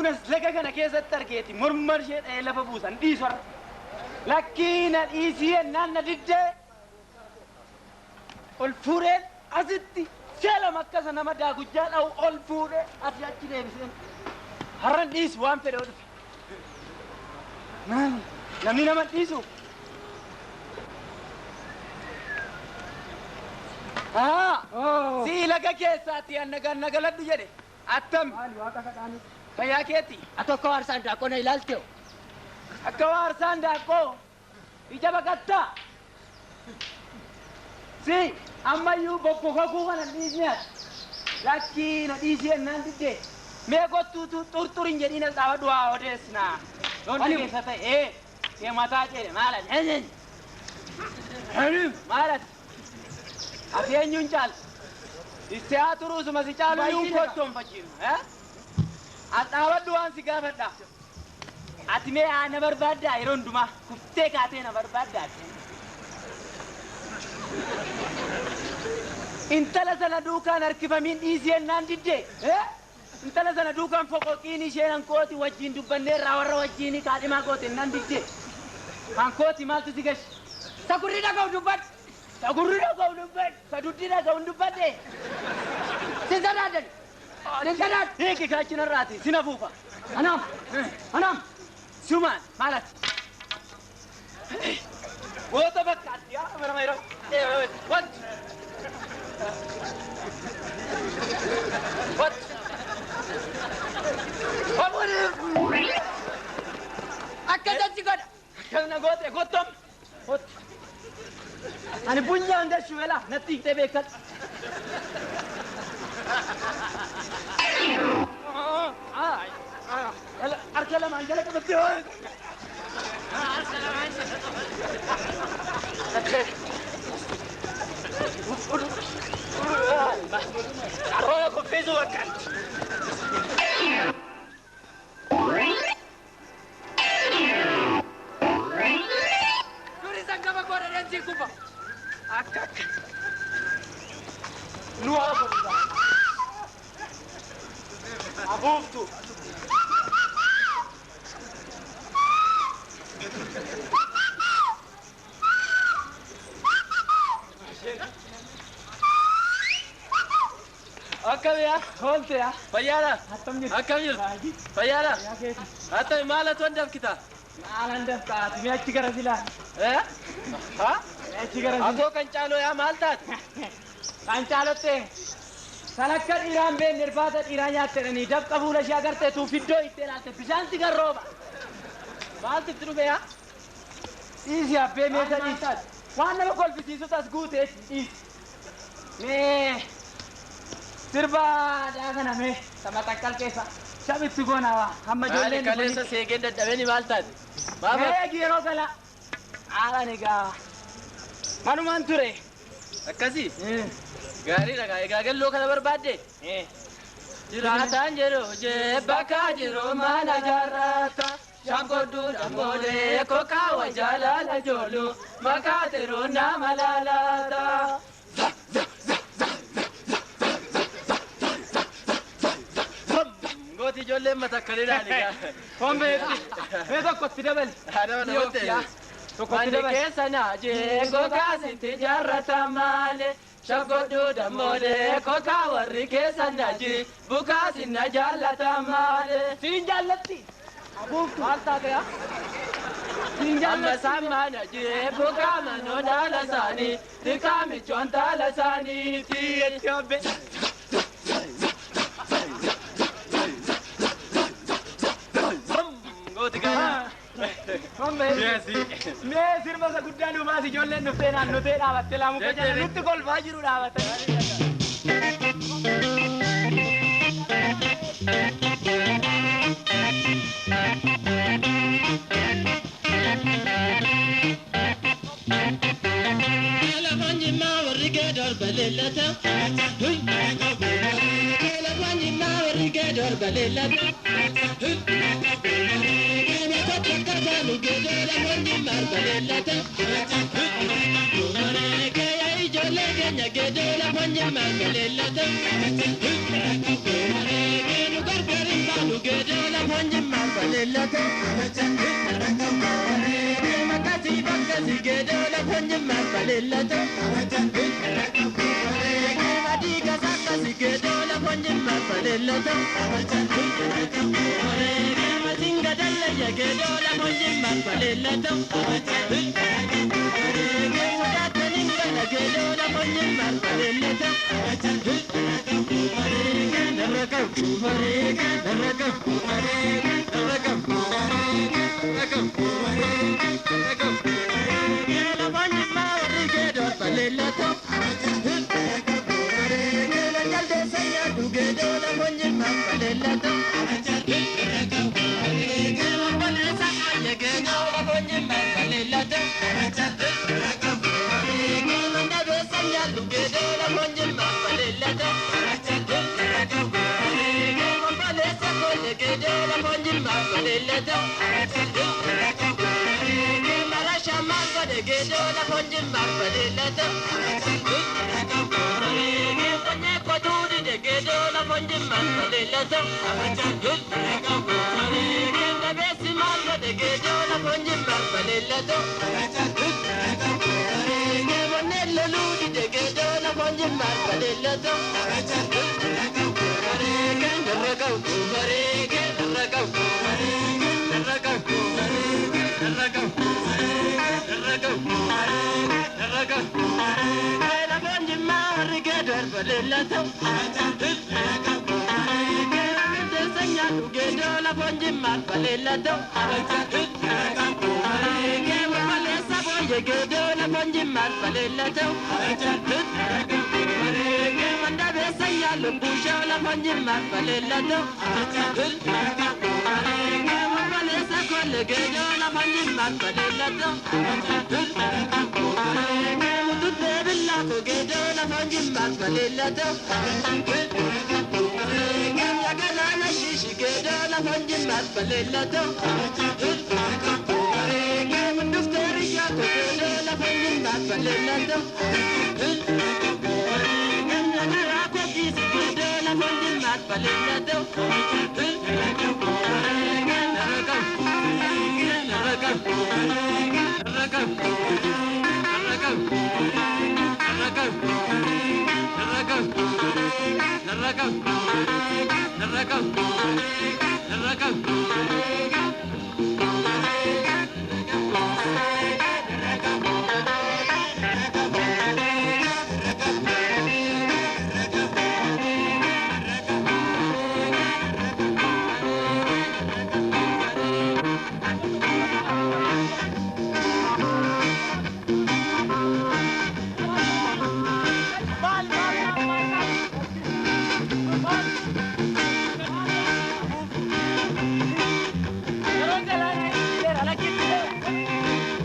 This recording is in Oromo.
Utuunas laga kana keessatti argeeti morma ishee dha'ee lafa buusan dhiisu har'a. Lakkii na dhiisii ennaan na diddee ol fuudheen asitti seelama akkasa nama daagujjaa dha'u ol fuudhee asii achi deebiseen har'an dhiisu waan fedhe dhufe. Maali? Namni nama dhiisu. Haa! Sii laga keessaatti anna galadhu jedhe. Attam. Maali waaqa kadhaani? Fayyaa keeti. Ati akka waarsaan daaqqoo na ilaalte hoo? Akka waarsaan daaqqoo ija baqattaa. Si ammayyuu bobbokokuu kana dhiisni ati. Lakkii na dhiisii ennaan diddee. Mee kottuutu xurxurin jedhiin as dhaabadhu waa odeessinaa. Loon keessa ta'e ee mataa ceene maal ati? Maal ati? Ati eenyuun caalta? Itti haa turuusuma si caalu yuun kottoonfachiisu. As dhaabadhu waan si gaafadha. Ati mee haa na barbaaddaa yeroo hundumaa kuftee kaatee na barbaaddaa. Intala sana duukaan harkifamiin dhiisii ennaan diddee. Intala sana duukaan foqoqiin isheen hankooti wajjin dubbanneerraa warra wajjin kaadhimaa goote ennaan diddee. Hankooti maaltu si gashi? Sagurri dhaga'u dubbadhu. Sagurri dhaga'u dubbadhu. Saduddi dhaga'u dubbadhe. Sin sodaadan. Sin sodaadhu. Hiiki kaachinarraati sina fuufa. Anaam. Anaam. Sumaan maal ati? Goota bakkaatti yaa bara yeroo. Wanti. Wanti. Akkasatti godha. Akkasuma goote gottom. Ani bunyaan gashu vela natti hiiktee beekan. Harka lamaan jala qabattee. Harka lamaan. Arroba kuffisuu bakkaatti. Duri sangama godha deemsii kufa. Akka akka. Nu haa godhu. Afuuftu. Akkam yaa? Hoolte yaa? Fayyaadha. Attam jirtu? Akkam jirtu? Fayyaadha. Fayyaa keeti. Attami maalatu an dafkita? Maalan dafqa ati mee achi gara silaa? Eh? Ha? Mee achi gara silaa? Atoo kan caaloo yaa maal taate? Kan caalotte salakka dhiiraan beekne irbaata dhiiraa nyaattedhanii dafqa fuula ishee agartee tuuf iddoo itti ilaalte bishaan si garrooba. Maaltu itti dhufe yaa? Dhiisi abbee meeshaa dhiisi. Waan nama kolfisiisus as guutee dhiisi. Mee sirba aadaa kana mee sama takkal keessa shabitti goona waa hamma Maali ijoolleen kaleessa seegeen dadhabeen maal taate? Maaf Mee yeroo gala haalaan egaa manumaan ture. akkasii? Gaariidha gaa egaa galloo kana barbaadde? Jiraataan jedhu bakka jiru mana jaarrata. Shankoddu damboolee kokaawa jaalala joolu maqaa tiruu nama laalaata. Gooti ijoolleen matakkalii ilaali. Kombeetti mee tokkotti dabali. Haadha namatti. Tokkotti Manni dabali. keessa naajee kokaasitti jaarrata malee. Shankoddu damboolee kokaa warri keessa naaji bukaasi na jaallata malee. Siin jaallatti. Abuuftu. Maal taate yaa? Siin Amma jaallatti. sammaana jee bukaa manoo dhaala isaanii xiqqaa michoon taala isaaniiti. Itti obbe. Gooti kana. Kombeetti. Mee sirba isa guddaa dhumaas ijoolleen dhuftee naannotee dhaabattee laamuka jala nutti kolfaa jiru dhaabatanii. keenya geedoo lafa njimmaan baleellata. Nu gargar hin baanu geedoo lafa njimmaan baleellata. Makasii bakkasii geedoo lafa njimmaan baleellata. Adii gasakkasii geedoo lafa njimmaan baleellata. Masinga dallayya geedoo lafa njimmaan baleellata. Sodaataniin gala geedoo lafa njimmaan baleellata. Narra qabu narra qabu narra qabu narra qabu narra qabu. Lafa njimmaa warri geedoo baleellata. Jaldeessa nyaadhu geedoo lafa njimmaan baleellata. Obboleessa kooyye geedoo lafa njimmaan baleellata. Mandabeessa nyaadhu geedoo lafa njimmaan baleellata. Obboleessa kooyye geedoo lafa njimmaan baleellata. Marasha maal godhe geedoo lafa njimmaan baleellata. Qonnee qotuu dide geedoo lafa njimmaan baleellata. Dabeessi maal godhe geedoo lafa njimmaan baleellata. Manneen loluu dide geedoo lafa njimmaan baleellata. Narra qabu narra qabu narra qabu narra qabu narra qabu narra qabu. Lafa njimmaa warri geedoo baleellata. Jaldeessa nyaadhu geedoo lafa njimmaan baleellata. Obboleessa booyye geedoo lafa njimmaan baleellata. Mandabeessa yaallu buushoo lafa njimmaan baleellata. Obboleessa kolle geedoo lafa njimmaan baleellata. Mututtee billaa koo geedoo lafa njimmaan baleellata. Galaana shiishi geedoo lafa njimmaan baleellata. Munduftee riyyaa koo geedoo lafa njimmaan baleellata. Nagaraa koo kiisi geedoo lafa njimmaan baleellata. Narra qabu narra qabu narra qabu narra qabu narra qabu narra qabu narra qabu narra qabu narra qabu. Maal maal maal maal maal. Yeroon galaana itti lakkitti.